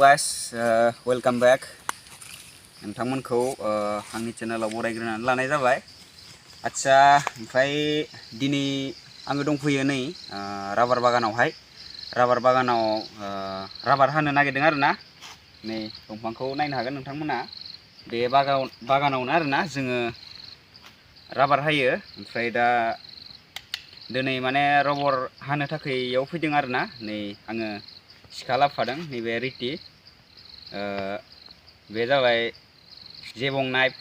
guys, welcome back. नोंथांमोनखौ आंनि चेनेलाव बरायग्रोनानै लानाय जाबाय। आच्छा ओमफ्राय दिनै आङो दंफैयो नै राबार बागानावहाय। राबार बागानाव राबार हानो नागिरदों आरोना। नै दंफांखौ नायनो हागोन नोंथांमोना। बे बागानावनो आरोना जोङो राबार हायो। ओमफ्राय दा दिनै माने रबर हानो थाखाय इयाव फैदों आरोना। नै आङो सिखा लाबोफादों, नैबे रिटि। बे जाबाय जेबं नाइफ।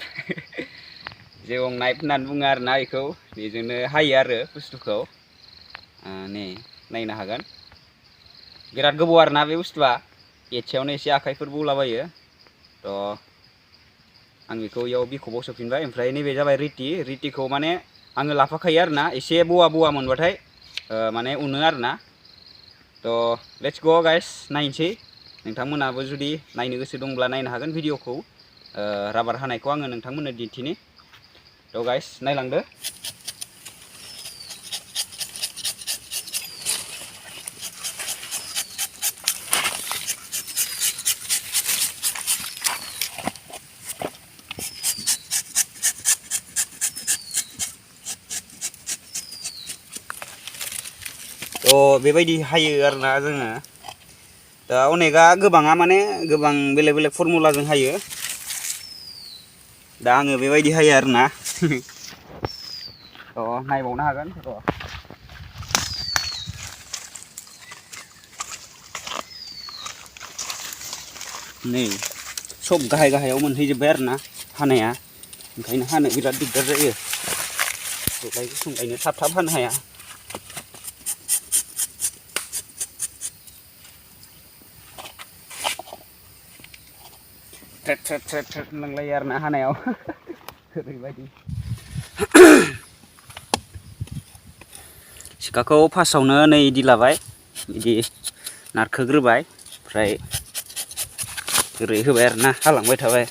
जेबं नाइफ होननानै बुङो आरोना बेखौ। बेजोंनो हायो आरो बुस्थुखौ। नै नायनो हागोन। बिराद गोबौ आरोना बे बुस्थुआ। एसेयावनो एसे आखाइफोर बौलाबायो। थ' आं बेखौ इयाव बिखबाव सोफिनबाय। ओमफ्राय नैबे जाबाय रिटि। रिटिखौ माने आङो लाफाखायो आरोना। एसे बौवा मोनबाथाय माने उनो आरोना। थ' लेट्स गो गाइस, नायनोसै। नोंथांमोनाबो जुदि नायनो गोसो दंब्ला नायनो हागोन भिडिअखौ। राबार हानायखौ आङो नोंथांमोननो दिन्थिनि। थ' गाइस नायलांदो। बेबायदि हायो आरोना जोङो। दा अनेकआ गोबाङा माने गोबां बेलेग बेलेग फर्मुलाजों हायो। दा आङो बेबायदि हायो आरोना। नायबावनो हागोन र'। नै सब गाहायाव मोनहैजोब्बाय आरोना हानाया। ओंखायनो हानो बिराद दिगदार जायो। जलाय गुसुंखायनो थाब हानो हाया। थ्रेद होनलांलायो आरोना हानायाव। ओरैबायदि। सिखाखौ फार्स्टआवनो नै इदि लाबाय, इदि नारखोग्रोबाय। ओमफ्राय ओरै होबाय आरोना, हालांबाय थाबाय।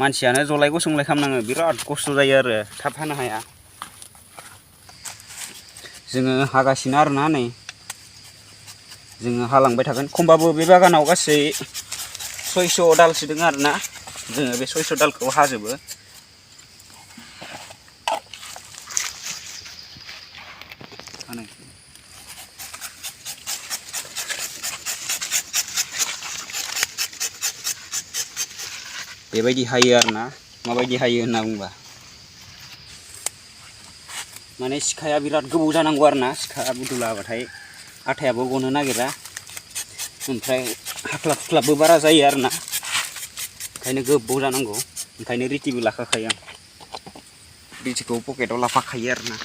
मानसियानो जलाय गसंलाय खालामनाङो, बिराद खस्थ' जायो आरो थाब हानो हाया। जोङो हागासिनो आरोना नै। जोङो हालांबाय थागोन। खमबाबो बे बागानाव गासै 600 दालसो दङ आरोना। जोङो बे 600 दालखौ हाजोबो। बेबायदि हायो आरोना। माबायदि हायो होनना बुंबा माने सिखाया बिराद गोबौ जानांगौ आरोना। सिखा बुदुला हाबाथाय आथायाबो गनो नागिरा। ओमफ्राय हाख्लाब हुख्लाबबो बारा जायो आरोना। ओंखायनो गोबाव जानांगौ। ओंखायनो रिटिबो लाखाखायो आं। रिटिखौ पकेटाव लाफाखायो आरोना।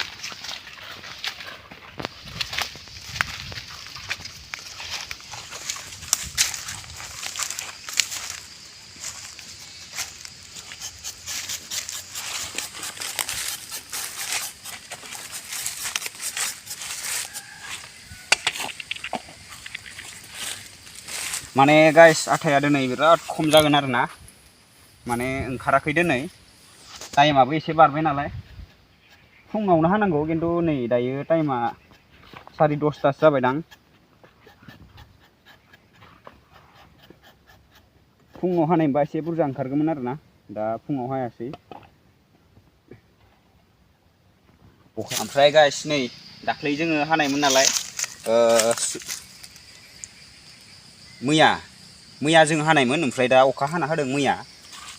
माने गाइस आथाया दिनै बिराद खम जागोन आरोना। माने ओंखाराखै दिनै। टाइमाबो एसे बारबाय नालाय। फुङावनो हानांगौ, खिन्थु नै दायो टाइमा 10:30 जाबायदां। फुङाव हानायबा एसे बुरजा ओंखारगौमोन आरोना। दा फुङाव हायासै। ओमफ्राय गाइस नै दाख्लै जोङो हानायमोन नालाय। मैया जों हानायमोन। ओमफ्राय दा अखा हाना होदों मैया।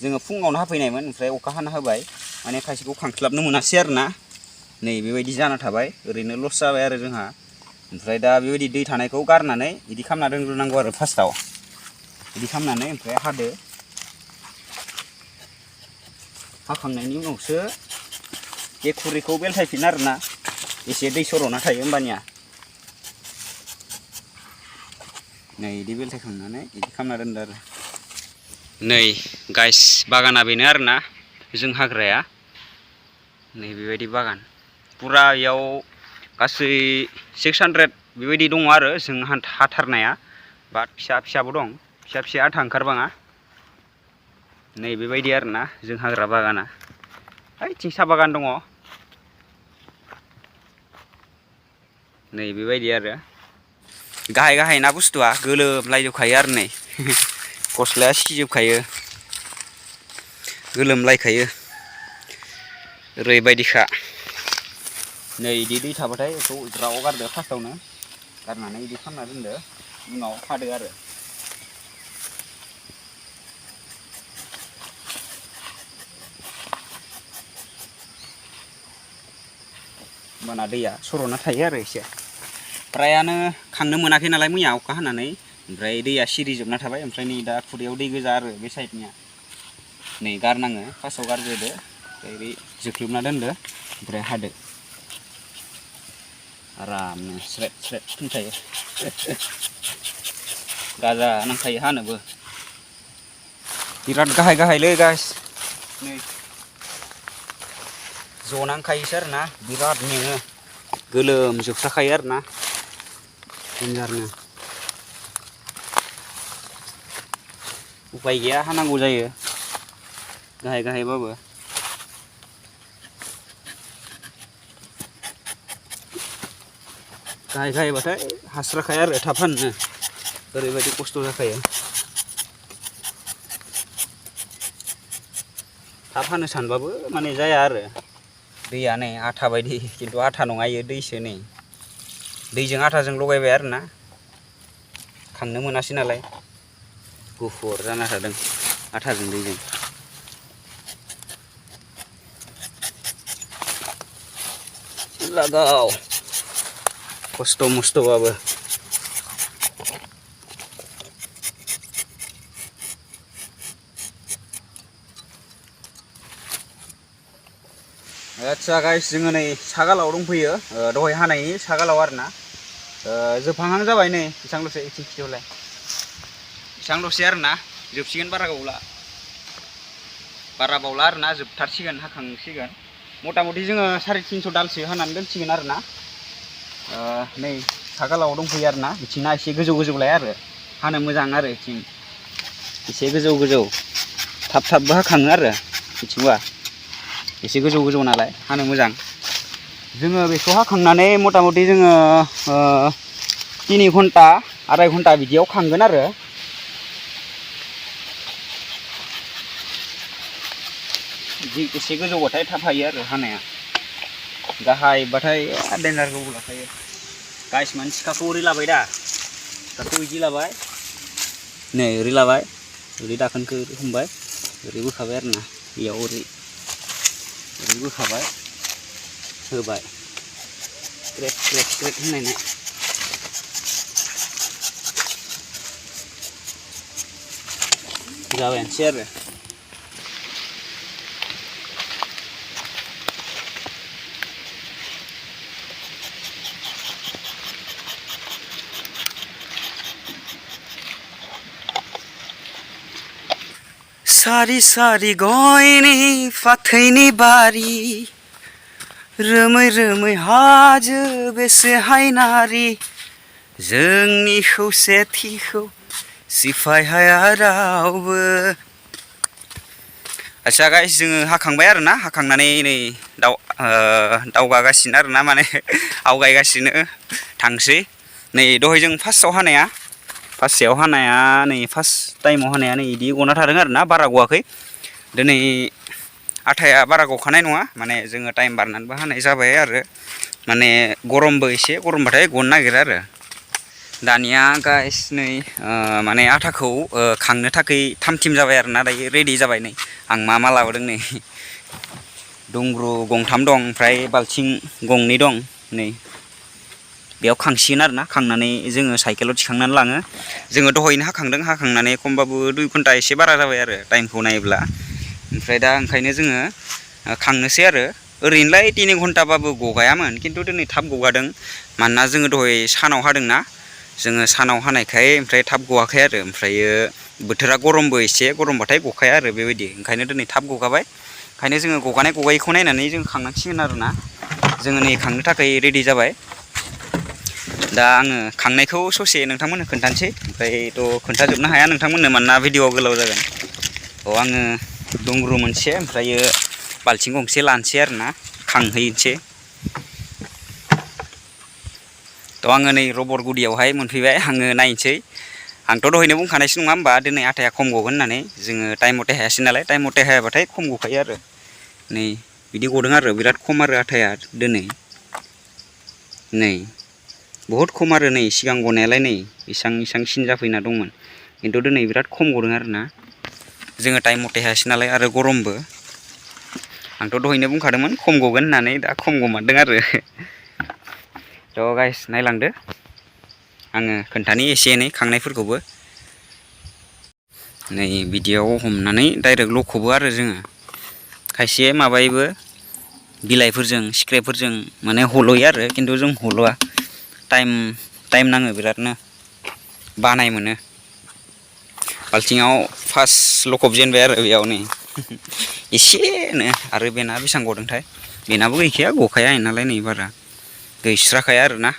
जोङो फुङावनो हाफैनायमोन, ओमफ्राय अखा हाना होबाय। माने खायसेखौ खांस्लाबनो मोनासै आरोना। नै बेबायदि जाना थाबाय। ओरैनो लस जाबाय आरो जोंहा। ओमफ्राय दा बेबायदि दै थानायखौ गारनानै बिदि खालामना दोनग्रोनांगौ आरो फार्स्टआव। बिदि खालामनानै ओमफ्राय हादो। हाखांनायनि उनावसो बे खुरैखौ बेलथायफिन आरोना। एसे दै सर'ना थायो होमबानिया। नै बिदि बेलथायखांनानै बिदि खालामना दोनदो आरो। नै गाइस बागाना बेनो आरोना जों हाग्राया। नै बेबायदि बागान फुरा इयाव गासै 600 बेबायदि दङ आरो जों हाथारनाया। बाट फिसाबो दं। फिसा आथा ओंखारबाङा। नै बेबायदि आरोना जों हाग्रा बागाना। ओइथिं साहा बागान दङ। नै बेबायदि आरो गाहाय ना बुस्थुआ गोलोमलायजोबखायो आरो नै गस्लाया सिजोबखायो गोलोमलायखायो ओरैबायदिखा नै इदि दै थाबाथाय बेखौ ज्राव गारदो फार्स्टआवनो गारनानै इदि खालामना दोनदो उनाव खादो आरो होमबाना दैया सर'ना थायो आरो एसे फ्रायानो खांनो मोनाखै नालाय मैया अखा हानानै ओमफ्राय दैया सिरिजोबना थाबाय ओमफ्राय नै दा खुरैयाव दै गोजा आरो बे साइडनिया नै गारनाङो फार्स्टआव गारग्रोदो ओमफ्राय ओरै जोख्लोबना दोनदो ओमफ्राय हादो आरामनो स्रेद स्रेद फैखायो गाजा नांखायो हानोबो बिराद गाहायलै गाइस नै जनांखायोसो आरोना बिराद मेङो गोलोमजोबखाखायो आरोना देन्जारनो उपाय गैया हानांगौ जायो गाहायबाबो गाहायबाथाय हास्राखाया आरो थाब हानो ओरैबायदि खस्थ' जाखायो थाब हानो सानबाबो माने जाया आरो दैया नै आथा बायदि खिन्थु आथा नङा इयो दैसो नै दैजों आथाजों लगायबाय आरोना खांनो मोनासै नालाय गुफुर जाना थादों आथाजों दैजों लागाव खस्थ' मस्थ'बाबो आच्छा गाइस जोङो नै सागालाव दंफैयो दहाय हानायनि सागालाव आरोना जोबहांहां जाबाय नै बेसांल'सै इथिं खिथियावलाय बेसांल'सै आरोना जोबसिगोन बारा बावला आरोना जोबथारसिगोन हाखांसिगोन मथा मथि जोङो 350 दालसो हानानै दोनसिगोन आरोना नै सागालाव दंफैयो आरोना बिथिंना एसे गोजौलाय आरो हानो मोजां आरो बिथिं एसे गोजौ थाबबो हाखाङो आरो बिथिंबा एसे गोजौ नालाय हानो मोजां जोङो बेखौ हाखांनानै मथा मथि जोङो 3 घन्टा 2.5 घन्टा बिदियाव खांगोन आरो एसे गोजौबाथाय थाब हायो आरो हानाया गाहायबाथाय देन्जार गोबाव लाखायो गाइस माने सिखाखौ ओरै लाबाय दा सिखाखौ बिदि लाबाय नै ओरै लाबाय ओरै दाखोनखौ ओरै हमबाय ओरै बोखाबाय आरोना बेयाव ओरै बोखाबाय होबाय ग्रेट होनायना जाबायानोसै आरो सारि गयनि फाथैनि बारि रोमै हाजो बेसे हायनारि जोंनि खौसेथिखौ सिफाय हाया रावबो आच्छा गाइस जोङो हाखांबाय आरोना हाखांनानै नै दावगागासिनो आरोना माने आवगायगासिनो थांसै नै दहाय जों फार्स्टआव हानाया नै फार्स्ट टाइमाव हानाया नै इदि गना थादों आरोना बारा गवाखै दिनै आथाया बारा गखानाय नङा माने जोङो टाइम बारनानैबो हानाय जाबाय आरो माने गरमबो एसे गरमबाथाय गनो नागिरा आरो दानिया गाइस नै माने आथाखौ खांनो थाखाय थाम-थिम जाबाय आरोना दायो रेडि जाबाय नै आं मा लाबोदों नै दुंग्रु गंथाम दं ओमफ्राय बाल्थिं गंनै दं नै बेयाव खांसिगोन आरोना खांनानै जोङो साइकेलाव थिखांनानै लाङो जोङो दहायनो हाखांनानै खमबाबो 2 घन्टा एसे बारा जाबाय आरो टाइमखौ नायोब्ला ओमफ्राय दा ओंखायनो जोङो खांनोसै आरो ओरैनोलाय 3 घन्टाबाबो गगायामोन खिन्थु दिनै थाब गगादों मानोना जोङो दहाय सानाव हादोंना जोङो सानाव हानायखाय ओमफ्राय थाब गवाखै आरो ओमफ्रायो बोथोरा गरमबो एसे गरमबाथाय गखाया आरो बेबायदि ओंखायनो दिनै थाब गगाबाय ओंखायनो जोङो गगायैखौ नायनानै जों खांनांसिगोन आरोना जोङो नै खांनो थाखाय रेडि जाबाय दा आङो खांनायखौ ससे नोंथांमोननो खोन्थानोसै ओमफ्रायथ' खोन्थाजोबनो हाया नोंथांमोननो मानोना भिडिअ'आ गोलाव जागोन आङो दुंग्रु मोनसे ओमफ्रायो बाल्थिं गंसे लानोसै आरोना खांहैनोसै आङो नै रबर गुदियावहाय मोनफैबाय आङो नायनोसै आंथ' दहायनो बुंखानायसो नङा होमबा दिनै आटाया खम गगोन होननानै जोङो टाइम मथे हायासै नालाय टाइम मथे हायाबाथाय खम गखायो आरो नै बिदि गदों आरो बिराद खम आरो आटाया दिनै नै बहुद खम आरो नै सिगां गनायालाय नै इसां सिन जाफैना दंमोन खिन्थु दिनै बिराद खम गदों आरोना जोङो टाइम मथे हायासै नालाय आरो गरमबो आंथ' दहायनो बुंखादोंमोन खम गगोन होननानै दा खम गमारदों आरो थ' गाइस नायलांदो आङो खोन्थानि एसे एनै खांनायफोरखौबो नै बिदियाव हमनानै डाइरेक्ट लखबो आरो जोङो खायसे माबायोबो बिलाइफोरजों स्क्रेपफोरजों माने हल'यो आरो खिन्थु जों हल'आ टाइम नाङो बिरादनो बानाय मोनो बाल्थिङाव फार्स्ट लखब जेनबाय आरो बेयाव नै एसेनो आरो बेना बेसेबां गदोंथाय बेनाबो गैखाया गखाया इनालाय नै बारा गैस्राखाया आरोना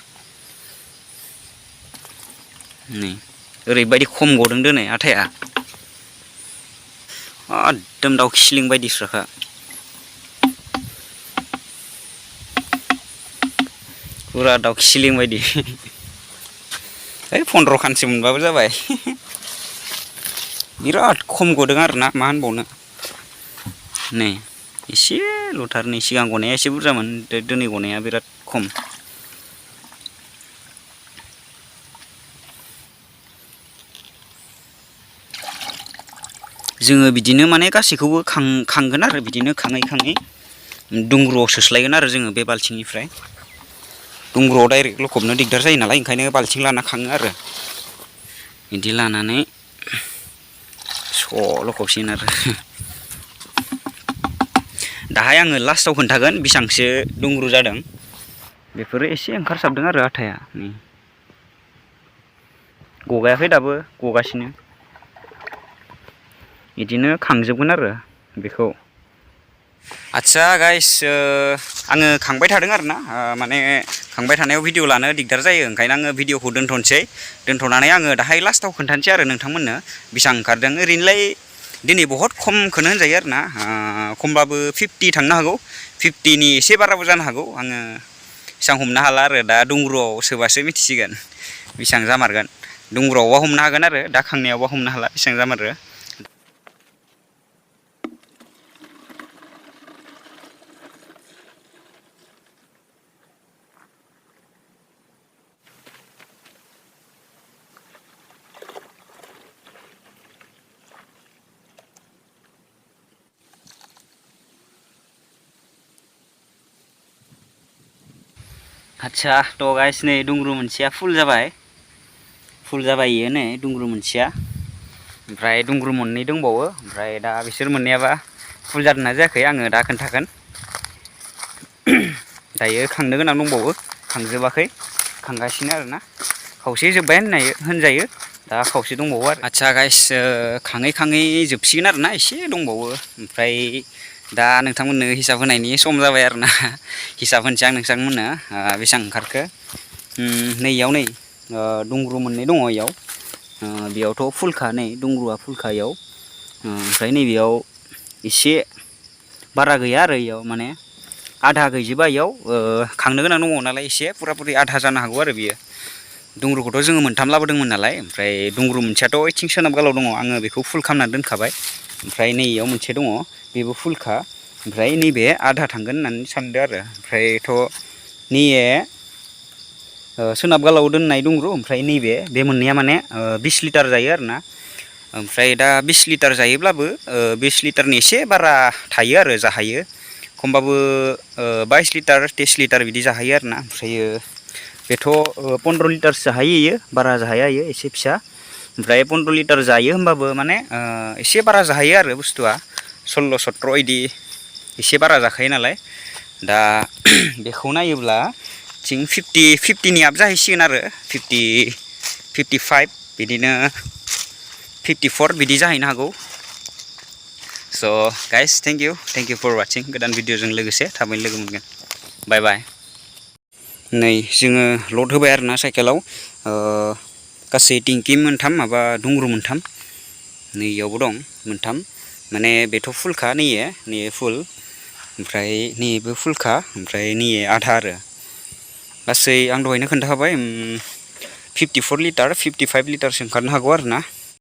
नै ओरैबायदि खम गदों दिनै आटाया एकदम दाउखि सिलिं बायदिस्राखा फुरा दाउखि सिलिं बायदि ओइ 15 खानसो मोनबाबो जाबाय बिराद खम गदों आरोना मा होनबावनो नै एसे लथार नै सिगां गनाया एसे बुरजामोन दिनै गनाया बिराद खम जोङो बिदिनो माने गासैखौबो खांगोन आरो बिदिनो खाङै खाङै दुंग्रुआव सोस्लायगोन आरो जोङो बे बाल्थिंनिफ्राय दुंग्रुआव डाइरेक्ट लखबनो दिगदार जायो नालाय ओंखायनो बाल्थिं लाना खाङो आरो बिदि लानानै स' लखबसिगोन आरो दाहाय आङो लास्टाव खोन्थागोन बेसेबांसो दुंग्रु जादों बेफोरो एसे ओंखारसाबदों आरो आटाया नै गगायाखै दाबो गगासिनो बिदिनो खांजोबगोन आरो बेखौ आदसा गाइस आङो खांबाय थादों आरोना माने खांबाय थानायाव भिडिअ लानो दिगदार जायो ओंखायनो आङो भिडिअखौ दोनथ'नोसै दोनथ'नानै आङो दाहाय लास्टाव खोन्थानोसै आरो नोंथांमोननो बेसेबां ओंखारदों ओरैनोलाय दिनै बहुद खमखौनो होनजायो आरोना खमबाबो 50 थांनो हागौ 50नि एसे बाराबो जानो हागौ आङो एसेबां हमनो हाला आरो दा दुंग्रुआव सोबासो मिथिसिगोन बेसेबां जामारगोन दुंग्रुआवबा हमनो हागोन आरो दा खांनायावबा हमनो हाला बेसेबां जामारो आदसा थ' गाइस नै दुंग्रु मोनसेया फुल जाबाय इयो नै दुंग्रु मोनसेया ओमफ्राय दुंग्रु मोननै दंबावो ओमफ्राय दा बिसोर मोननैयाबा फुल जादोंना जायाखै आङो दा खोन्थागोन दायो खांनो गोनां दंबावो खांजोबाखै खांगासिनो आरोना खावसे जोब्बाय होनजायो दा खावसे दंबावो आरो आदसा गाइस खाङै खाङै जोबसिगोन आरोना एसे दंबावो ओमफ्राय दा नोंथांमोननो हिसाब होनायनि सम जाबाय आरोना हिसाब होनोसै आं नोंथांमोननो बेसेबां ओंखारखो नैयाव नै दुंग्रु मोननै दङ इयाव बेयावथ' फुलखा नै दुंग्रुआ फुलखा इयाव ओमफ्राय नैबेयाव एसे बारा गैया आरो इयाव माने आधा गैजोबा इयाव खांनो गोनां दङ नालाय एसे फुरा फुरि आधा जानो हागौ आरो बियो दुंग्रुखौथ' जोङो मोनथाम लाबोदोंमोन नालाय ओमफ्राय दुंग्रु मोनसेयाथ' ओइथिं सोनाब गालाव दङ आङो बेखौ फुल खालामनानै दोनखाबाय ओमफ्राय नै इयाव मोनसे दङ बेबो फुलखा ओमफ्राय नैबे आधा थांगोन होननानै सानदों आरो ओमफ्रायथ' नैबे सोनाब गालाव दोननाय दुंग्रु ओमफ्राय नैबे बे मोननैया माने 20 लिटार जायो आरोना ओमफ्राय दा 20 लिटार जायोब्लाबो 20 लिटारनि एसे बारा थायो आरो जाहायो खमबाबो 22 लिटार 23 लिटार बिदि जाहैयो आरोना ओमफ्रायो बेथ' 15 लिटारसो जाहैयो इयो बारा जाहैया इयो एसे फिसा ओमफ्राय 15 लिटार जायो होमबाबो माने एसे बारा जाहैयो आरो बुस्थुआ 16 17 इदि एसे बारा जाखायो नालाय दा बेखौ नायोब्ला थिं 50नि आप जाहैसिगोन आरो 50 55 बिदिनो 54 बिदि जाहैनो हागौ so' guys thank you for watching गोदान भिडिअजों लोगोसे थाबैनो लोगो मोनगोन बाय बाय नै जोङो लड होबाय आरोना साइकेलाव गासै टिंकि मोनथाम माबा दुंग्रु मोनथाम नै इयावबो दं मोनथाम माने बेथ' फुलखा नैबे फुल ओमफ्राय नैबो फुलखा ओमफ्राय नैबे आधा आरो गासै आं दहायनो खोन्थाखाबाय 54 लिटार 55 लिटारसो ओंखारनो हागौ आरो ना